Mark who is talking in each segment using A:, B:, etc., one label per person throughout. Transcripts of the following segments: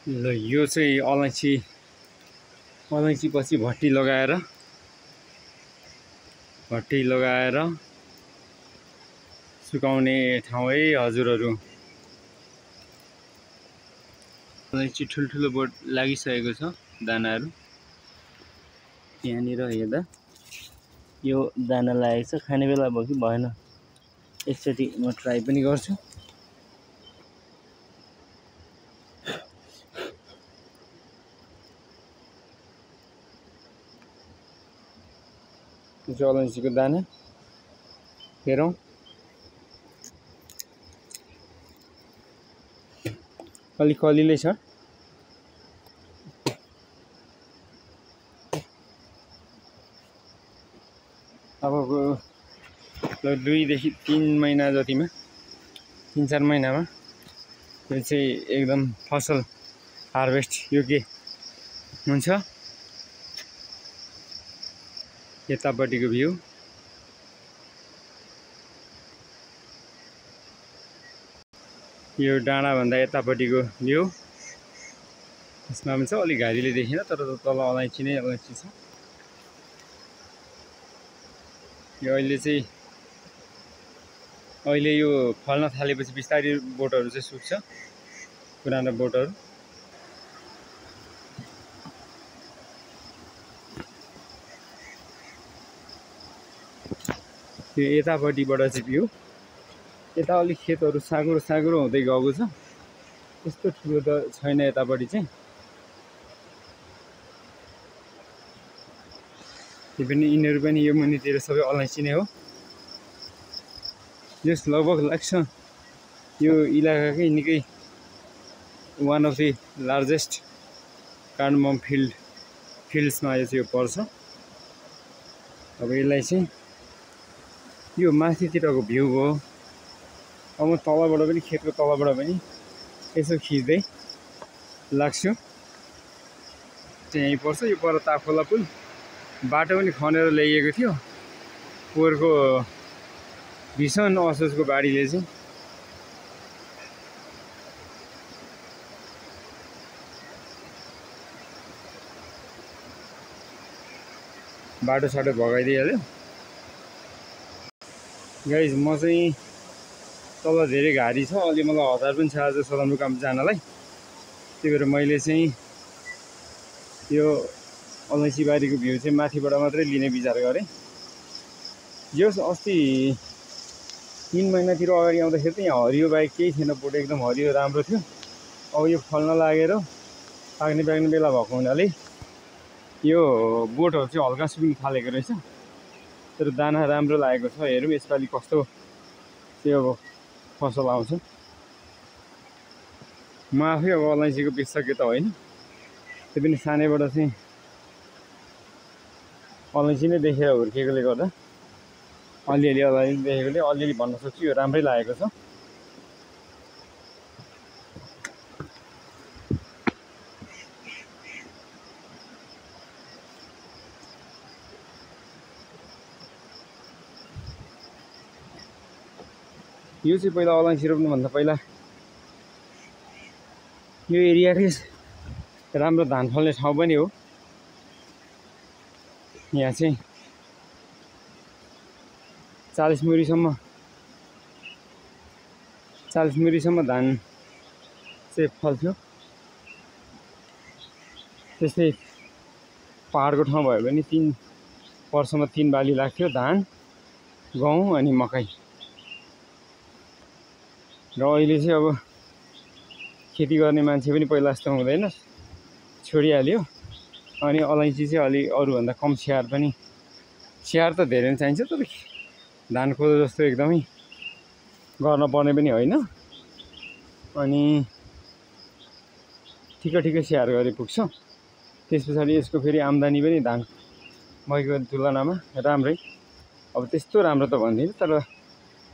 A: ल यो चाहिँ अलैँची पछि भट्टी लगाएर सुकाउने ठाउँ है हजुरहरू। अलैँची ठुल्ठुलो बोट लागिसकेको छ दानाहरू। यहाँनिर हेर्दा यो दाना लागेको छ, खाने बेला भयो कि भएन एकचोटि म ट्राई पनि गर्छु। यो चाहिँ अलैँचीको दाना हेरौँ। अलिक कलिलै छ। अब 2 देखि 3 महिना जतिमा 3-4 महिनामा यो चाहिँ एकदम फसल हार्भेस्ट योग्य हुन्छ। यतापट्टिको भ्यू यो डाँडाभन्दा यतापट्टिको भ्यू। यसमा पनि छ, अलिक घारीले देखिन तर तल अलैँची नै अलैँची छ। यो अहिले यो फल्न थालेपछि बिस्तारै बोटहरू चाहिँ सुक्छ, पुरानो बोटहरू। यो यतापट्टिबाट चाहिँ भ्यू, यता अलिक खेतहरू साँगुरो हुँदै गएको छ, त्यस्तो ठुलो त छैन यतापट्टि चाहिँ। त्यो पनि यिनीहरू पनि यो मुनितिर सबै अलैँची नै हो। यस लगभग लाग्छ यो इलाकाकै निकै one of the largest cardamom फिल्ड्समा यो चाहिँ पर्छ। अब यसलाई चाहिँ यो माथितिरको भ्यू हो। अब म तलबाट पनि खेतको तलबाट पनि यसो खिच्दै लाग्छु। यहीँ पर्छ यो पर तापखोला पुल। बाटो पनि खनेर ल्याइएको थियो पोहोरको भीषण असोजको बाढीले चाहिँ। बाटो-साटो भगाइदिइहाल्यो। गाइज म चाहिँ तल धेरै घारी छ, अलि मलाई हतार पनि छ आज सदरमुकाम जानलाई। त्यही भएर मैले चाहिँ यो अलैँची बारीको भ्यू चाहिँ माथिबाट मात्रै लिने विचार गरेँ। यो अस्ति 3 महिनातिर अगाडि आउँदाखेरि त यहाँ हरियो बाहेक केही थिएन, बोट एकदम हरियो राम्रो थियो। अब यो फल्न लागेर पाक्ने बेला भएको हुनाले यो बोटहरू चाहिँ हल्का सुक्न थालेको रहेछ। तर दाना राम्रो लागेको छ। हेरौँ यसपालि कस्तो चाहिँ अब फसल आउँछ। म आफै अब अलैँचीको विशेषज्ञ त होइन, त्यो पनि सानैबाट चाहिँ अलैँची नै देखेर हुर्किएकोले गर्दा अलिअलि देखेकोले अलिअलि भन्न सक्छु यो राम्रै लागेको छ। यो चाहिँ पहिला अलैँची रोप्नुभन्दा पहिला यो एरियाकै राम्रो धान फल्ने ठाउँ पनि हो। यहाँ चाहिँ 40 मुरीसम्म धान चाहिँ फल्थ्यो। त्यस्तै पहाडको ठाउँ भयो भने 3 वर्षमा 3 बाली लाग्थ्यो, धान, गहुँ अनि मकै। र अहिले चाहिँ अब खेती गर्ने मान्छे पनि पहिला जस्तो हुँदैन, छोडिहाल्यो। अनि अलैँची चाहिँ अलि अरूभन्दा कम स्याहार त धेरै नै चाहिन्छ, तर धान कोदो जस्तो एकदमै गर्न पर्ने पनि होइन। अनि ठिक स्याहार गरे पुग्छ। त्यस पछाडि यसको फेरि आम्दानी पनि धान मकैको तुलनामा राम्रै। अब त्यस्तो राम्रो त भन्दिनँ, तर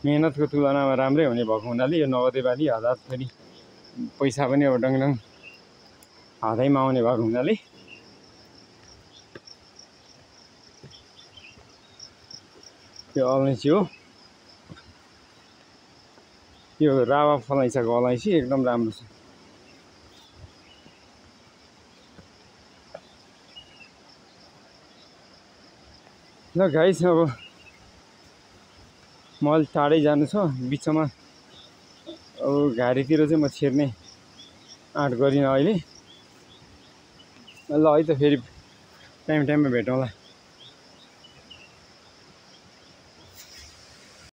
A: मेहनतको तुलनामा राम्रै हुने भएको हुनाले यो नगदे बाली हात फेरि पैसा पनि अब डङडङ हातैमा आउने भएको हुनाले यो अलैँची हो। यो रावा फलैँचाको अलैँची एकदम राम्रो छ। ल गाइस अब म अलिक टाढै जानु छ बिचमा अब घारीतिर चाहिँ म छिर्ने आँट गरिनँ अहिले ल है त फेरि टाइममा भेटौँला